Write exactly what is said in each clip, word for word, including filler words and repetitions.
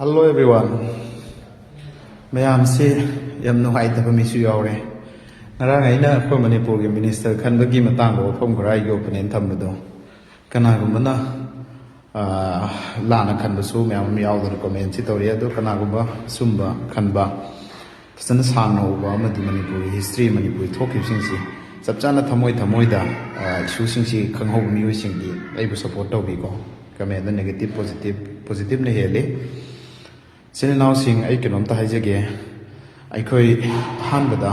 Hello everyone. ꯃꯌꯥꯝꯁꯤ ꯌꯥꯝ ꯅꯨꯡꯉꯥꯏꯇꯕ ꯃꯤꯁꯨ ꯌꯥꯎꯔꯦ꯫ ꯉꯔꯥꯡ ꯑꯩꯅ ꯑꯩꯈꯣꯏ ꯃꯅꯤꯄꯨꯔꯒꯤ ꯃꯤꯅꯤꯁꯇꯔ ꯈꯟꯕꯒꯤ ꯃꯇꯥꯡꯗ ꯋꯥꯐꯝ ꯈꯔ ꯑꯩꯒꯤ ꯑꯣꯄꯤꯅꯤꯌꯟ ꯊꯝꯕꯗꯣ, ꯀꯅꯥꯒꯨꯝꯕꯅ ꯑꯥ, ꯂꯥꯟꯅ ꯈꯟꯕꯁꯨ ꯃꯌꯥꯝ ꯑꯃ ꯌꯥꯎꯗꯅ ꯀꯣꯃꯦꯟꯁꯤ ꯇꯧꯔꯤ꯫ ꯑꯗꯣ ꯀꯅꯥꯒꯨꯝꯕ ꯑꯆꯨꯝꯕ ꯈꯟꯕ, ꯐꯖꯅ ꯁꯥꯡꯅ ꯎꯕ ꯑꯃꯗꯤ ꯃꯅꯤꯄꯨꯔꯒꯤ ꯍꯤꯁꯇ꯭ꯔꯤ, ꯃꯅꯤꯄꯨꯔꯒꯤ ꯊꯣꯛꯈꯤꯕꯁꯤꯡꯁꯤ ꯆꯞ ꯆꯥꯅ ꯊꯃꯣꯏ ꯊꯃꯣꯏꯗ, ꯑꯥ, ꯏꯁꯨꯁꯤꯡꯁꯤ ꯈꯪꯍꯧꯕ ꯃꯤꯑꯣꯏꯁꯤꯡꯗꯤ ꯑꯩꯕꯨ ꯁꯞꯄꯣꯔꯠ ꯇꯧꯕꯤꯀꯣ꯫ ꯀꯃꯦꯟꯗ ꯅꯦꯒꯦꯇꯤꯞ ꯄꯣꯖꯤꯇꯤꯞ, ꯄꯣꯖꯤꯇꯤꯞꯅ ꯍꯦꯜꯂꯤ꯫ ꯏꯆꯤꯜ ꯏꯅꯥꯎꯁꯤꯡ, ꯑꯩ ꯀꯩꯅꯣꯝꯇ ꯍꯥꯏꯖꯒꯦ꯫ ꯑꯩꯈꯣꯏ ꯑꯍꯥꯟꯕꯗ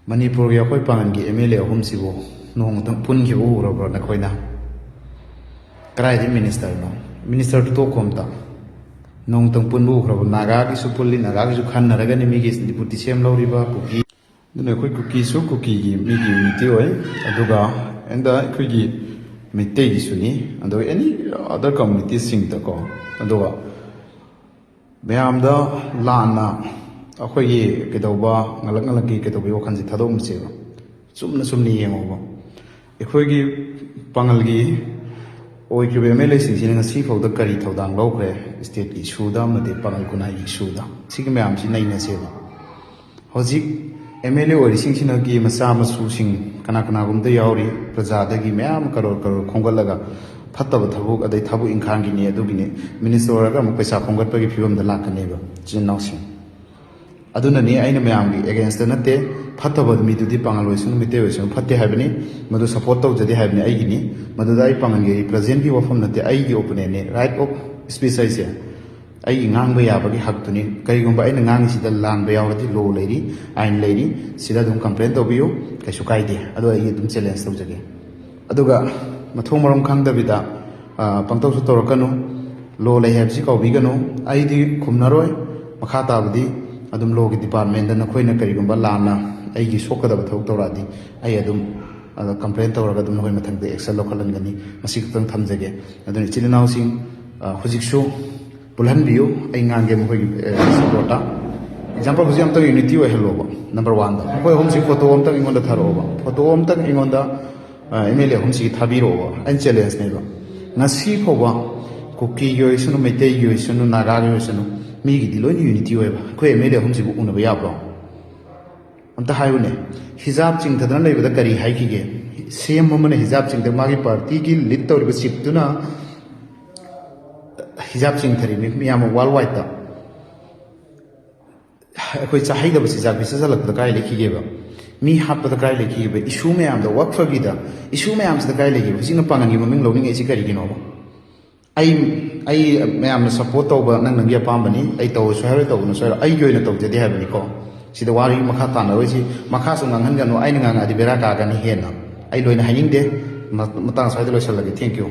ꯃꯅꯤꯄꯨꯔꯒꯤ ꯑꯩꯈꯣꯏ ꯄꯥꯡꯒꯟꯒꯤ ꯑꯦꯝ ꯑꯦꯜ ꯑꯦ ꯑꯍꯨꯝꯁꯤꯕꯨ ꯅꯣꯡꯃꯇꯪ ꯄꯨꯟꯈꯤꯕ ꯎꯔꯕ꯭ꯔꯣ ꯅꯈꯣꯏꯅ? ꯀꯗꯥꯏꯗꯒꯤ ꯃꯤꯅꯤꯁꯇꯔꯅꯣ? ꯃꯤꯅꯤꯁꯇꯔꯗꯨ ꯇꯣꯛꯈꯣ ꯑꯝꯇ꯫ ꯅꯣꯡꯃꯇꯪ ꯄꯨꯟꯕ ꯎꯈ꯭ꯔꯕ? ꯅꯥꯒꯥꯒꯤꯁꯨ ꯄꯨꯜꯂꯤ, ꯅꯥꯒꯥꯒꯤꯁꯨ ꯈꯟꯅꯔꯒꯅꯤ ꯃꯤꯒꯤ ꯗꯤꯄꯨꯇꯤ ꯁꯤ ꯑꯦꯝ ꯂꯧꯔꯤꯕ ꯀꯨꯀꯤ꯫ ꯑꯗꯨꯅ ꯑꯩꯈꯣꯏ ꯀꯨꯀꯤꯁꯨ ꯀꯨꯀꯤꯒꯤ ꯃꯤꯒꯤ ꯌꯨꯅꯤꯇꯤ ꯑꯣꯏ, ꯑꯗꯨꯒ ꯑꯦꯟꯗ ꯑꯩꯈꯣꯏꯒꯤ ꯃꯩꯇꯩꯒꯤꯁꯨꯅꯤ, ꯑꯗꯨꯒ ꯑꯦꯅꯤ ꯑꯗꯔ ꯀꯝꯃꯨꯅꯤꯇꯤꯁꯁꯤꯡꯗꯀꯣ꯫ ꯑꯗꯨꯒ ꯃꯌꯥꯝꯗ ꯂꯥꯟꯅ ꯑꯩꯈꯣꯏꯒꯤ ꯀꯩꯗꯧꯕ ꯉꯂꯛ ꯉꯂꯛꯀꯤ ꯀꯩꯗꯧꯕꯒꯤ ꯋꯥꯈꯜꯁꯦ ꯊꯥꯗꯣꯛꯅꯁꯦꯕ꯫ ꯆꯨꯝꯅ ꯆꯨꯝꯅ ꯌꯦꯡꯉꯣꯕ꯫ ꯑꯩꯈꯣꯏꯒꯤ ꯄꯥꯡꯒꯜꯒꯤ ꯑꯣꯏꯈ꯭ꯔꯤꯕ ꯑꯦꯝ ꯑꯦꯜ ꯑꯦꯁꯤꯡꯁꯤꯅ ꯉꯁꯤ ꯐꯥꯎꯗ ꯀꯔꯤ ꯊꯧꯗꯥꯡ ꯂꯧꯈ꯭ꯔꯦ ꯏꯁꯇꯦꯠꯀꯤ ꯏꯁꯨꯗ ꯑꯃꯗꯤ ꯄꯥꯡꯒꯜ ꯈꯨꯟꯅꯥꯏꯒꯤ ꯏꯁꯨꯗ? ꯁꯤꯒꯤ ꯃꯌꯥꯝꯁꯤ ꯅꯩꯅꯁꯦꯕ꯫ ꯍꯧꯖꯤꯛ ꯑꯦꯝ ꯑꯦꯜ ꯑꯦ ꯑꯣꯏꯔꯤꯁꯤꯡꯁꯤꯅꯒꯤ ꯃꯆꯥ ꯃꯁꯨꯁꯤꯡ ꯀꯅꯥ ꯀꯅꯥꯒꯨꯝꯕꯗ ꯌꯥꯎꯔꯤ, ꯄ꯭ꯔꯖꯥꯗꯒꯤ ꯃꯌꯥꯝ ꯀꯔꯣꯔ ꯀꯔꯣꯔ ꯈꯣꯝꯒꯠꯂꯒ ꯐꯠꯇꯕ ꯊꯕꯛ, ꯑꯗꯩ ꯊꯕꯛ ꯏꯪꯈꯥꯡꯒꯤꯅꯤ, ꯑꯗꯨꯒꯤꯅꯤ, ꯃꯤꯅꯤꯁꯇꯔ ꯑꯣꯏꯔꯒ ꯑꯃꯨꯛ ꯄꯩꯁꯥ ꯈꯣꯝꯒꯠꯄꯒꯤ ꯐꯤꯕꯝꯗ ꯂꯥꯛꯀꯅꯦꯕ ꯏꯆꯤꯟ ꯏꯅꯥꯎꯁꯤꯡ꯫ ꯑꯗꯨꯅꯅꯤ ꯑꯩꯅ ꯃꯌꯥꯝꯒꯤ ꯑꯦꯒꯦꯟꯁꯇ ꯅꯠꯇꯦ, ꯐꯠꯇꯕ ꯃꯤꯗꯨꯗꯤ ꯄꯥꯡꯒꯜ ꯑꯣꯏꯁꯅꯨ, ꯃꯤꯇꯩ ꯑꯣꯏꯁꯅꯨ, ꯐꯠꯇꯦ ꯍꯥꯏꯕꯅꯤ, ꯃꯗꯨ ꯁꯞꯄꯣꯔꯠ ꯇꯧꯖꯗꯦ ꯍꯥꯏꯕꯅꯤ ꯑꯩꯒꯤꯅꯤ꯫ ꯃꯗꯨꯗ ꯑꯩ ꯄꯥꯡꯒꯜꯒꯤ ꯔꯤꯄ꯭ꯔꯖꯦꯟꯒꯤ ꯋꯥꯐꯝ ꯅꯠꯇꯦ, ꯑꯩꯒꯤ ꯑꯣꯄꯤꯅꯤꯌꯟꯅꯤ, ꯔꯥꯏꯠ ꯑꯣꯐ ꯁ꯭ꯄꯤꯆ ꯍꯥꯏꯁꯦ꯫ ꯑꯩꯒꯤ ꯉꯥꯡꯕ ꯌꯥꯕꯒꯤ ꯍꯛꯇꯨꯅꯤ꯫ ꯀꯔꯤꯒꯨꯝꯕ ꯑꯩꯅ ꯉꯥꯡꯉꯤꯁꯤꯗ ꯂꯥꯟꯕ ꯌꯥꯎꯔꯗꯤ ꯂꯣ ꯂꯩꯔꯤ, ꯑꯥꯏꯟ ꯂꯩꯔꯤ, ꯁꯤꯗ ꯑꯗꯨꯝ ꯀꯝꯄ꯭ꯂꯦꯟ ꯇꯧꯕꯤꯌꯨ, ꯀꯩꯁꯨ ꯀꯥꯏꯗꯦ꯫ ꯑꯗꯣ ꯑꯩ ꯑꯗꯨꯝ ꯆꯦꯂꯦꯟꯖ ꯇꯧꯖꯒꯦ꯫ ꯑꯗꯨꯒ ꯃꯊꯣꯡ ꯃꯔꯝ ꯈꯪꯗꯕꯤꯗ, ꯑ, ꯄꯪꯇꯧꯁꯨ ꯇꯧꯔꯛꯀꯅꯨ, ꯂꯣ ꯂꯩ ꯍꯥꯏꯕꯁꯤ ꯀꯥꯎꯕꯤꯒꯅꯨ꯫ ꯑꯩꯗꯤ ꯈꯨꯝꯅꯔꯣꯏ꯫ ꯃꯈꯥ ꯇꯥꯕꯗꯤ ꯑꯗꯨꯝ ꯂꯣꯒꯤ ꯗꯤꯄꯥꯔꯠꯃꯦꯟꯗ ꯅꯈꯣꯏꯅ ꯀꯔꯤꯒꯨꯝꯕ ꯂꯥꯟꯅ ꯑꯩꯒꯤ ꯁꯣꯛꯀꯗꯕ ꯊꯕꯛ ꯇꯧꯔꯛꯑꯗꯤ ꯑꯩ ꯑꯗꯨꯝ, ꯑ, ꯀꯝꯄ꯭ꯂꯦꯟ ꯇꯧꯔꯒ ꯑꯗꯨꯝ ꯅꯈꯣꯏ ꯃꯊꯪꯗ ꯑꯦꯛꯁꯟ ꯂꯧꯈꯠꯍꯟꯒꯅꯤ꯫ ꯃꯁꯤ ꯈꯛꯇꯪ ꯊꯝꯖꯒꯦ꯫ ꯑꯗꯨꯅ ꯏꯆꯤꯜ ꯏꯅꯥꯎꯁꯤꯡ, ꯑ, ꯍꯧꯖꯤꯛꯁꯨ ꯄꯨꯜꯍꯟꯕꯤꯌꯨ꯫ ꯑꯩ ꯉꯥꯡꯒꯦ ꯃꯈꯣꯏꯒꯤ, ꯑ, ꯁꯞꯄꯣꯔꯠꯇ꯫ ꯑꯦꯛꯖꯥꯝꯄꯜ, ꯍꯧꯖꯤꯛ ꯑꯝꯇ ꯌꯨꯅꯤꯇꯤ ꯑꯣꯏꯍꯜꯂꯣꯕ, ꯅꯝꯕꯔ ꯋꯥꯟꯗ꯫ ꯃꯈꯣꯏ ꯑꯍꯨꯝꯁꯤ ꯐꯣꯇꯣ ꯑꯝꯇꯪ ꯑꯩꯉꯣꯟꯗ ꯊꯥꯔꯛꯑꯣꯕ꯫ ꯐꯣꯇꯣ ꯑꯝꯇꯪ ꯑꯩꯉꯣꯟꯗ, ꯑ, ꯑꯦꯝ ꯑꯦꯜ ꯑꯦ ꯑꯍꯨꯝꯁꯤꯒꯤ ꯊꯥꯕꯤꯔꯛꯑꯣꯕ꯫ ꯑꯩꯅ ꯆꯦꯂꯦꯟꯖꯅꯦꯕ꯫ ꯉꯁꯤ ꯐꯥꯎꯕ ꯀꯨꯀꯤꯒꯤ ꯑꯣꯏꯁꯅꯨ, ꯃꯩꯇꯩꯒꯤ ꯑꯣꯏꯁꯅꯨ, ꯅꯥꯒꯥꯒꯤ ꯑꯣꯏꯁꯅꯨ, ꯃꯤꯒꯤꯗꯤ ꯂꯣꯏꯅ unity ꯑꯣꯏꯕ꯫ ꯑꯩꯈꯣꯏ MLA ꯑꯍꯨꯝꯁꯤꯕꯨ ꯎꯅꯕ ꯌꯥꯕ꯭ꯔꯣ? ꯑꯝꯇ ꯍꯥꯏꯌꯨꯅꯦ꯫ ꯍꯤꯖꯥꯕ ꯆꯤꯡꯊꯗꯅ ꯂꯩꯕꯗ ꯀꯔꯤ ꯍꯥꯏꯈꯤꯒꯦ? CM ꯑꯃꯅ ꯍꯤꯖꯥꯕ ꯆꯤꯡꯊ-, ꯃꯥꯒꯤ partyꯒꯤ lead ꯇꯧꯔꯤꯕ chiefꯇꯨꯅ ꯍꯤꯖꯥꯕ ꯆꯤꯡꯊꯔꯤꯕ ꯃꯌꯥꯝ ꯑꯃ worldwideꯇ꯫ ꯑꯩꯈꯣꯏ ꯆꯥꯍꯩꯗꯕ ꯆꯤꯟꯖꯥꯛ ꯄꯤꯖꯁꯜꯂꯛꯄꯗ ꯀꯥꯏ ꯂꯩꯈꯤꯒꯦꯕ? ꯃꯤ ꯍꯥꯠꯄꯗ ꯀꯥꯏ ꯂꯩꯈꯤꯒꯦꯕ? Issue ꯃꯌꯥꯝꯗ, ꯋꯛꯐꯒꯤꯗ issue ꯃꯌꯥꯝꯁꯤꯗ ꯀꯥꯏ ꯂꯩꯒꯦꯕ? ꯍꯧꯖꯤꯛꯅ ꯄꯥꯡꯒꯟꯒꯤ ꯃꯃꯤꯡ ꯂꯧꯅꯤꯡꯉꯛꯏꯁꯤ ꯀꯔꯤꯒꯤꯅꯣꯕ? ꯑꯩ, ꯑꯩ ꯃꯌꯥꯝꯅ support ꯇꯧꯕ ꯅꯪ ꯅꯪꯒꯤ ꯑꯄꯥꯝꯕꯅꯤ, ꯑꯩ ꯇꯧꯔꯁꯨ ꯍꯥꯏꯔꯣꯏ, ꯇꯧꯕꯅꯁꯨ ꯍꯥꯏꯔꯣꯏ, ꯑꯩꯒꯤ ꯑꯣꯏꯅ ꯇꯧꯖꯗꯦ ꯍꯥꯏꯕꯅꯤꯀꯣ꯫ ꯁꯤꯗ ꯋꯥꯔꯤ ꯃꯈꯥ ꯇꯥꯟꯅꯔꯣꯏꯁꯤ, ꯃꯈꯥꯁꯨ ꯉꯥꯡꯍꯟꯒꯅꯨ, ꯑꯩꯅ ꯉꯥꯡꯉꯛꯑꯗꯤ ꯕꯦꯔꯥ ꯀꯥꯒꯅꯤ ꯍꯦꯟꯅ꯫ ꯑꯩ ꯂꯣꯏꯅ ꯍꯥꯏꯅꯤꯡꯗꯦ꯫ ꯃ-, ꯃꯇꯥꯡ ꯁ꯭ꯋꯥꯏꯗ ꯂꯣꯏꯁꯤꯜꯂꯒꯦ꯫ Thank you꯫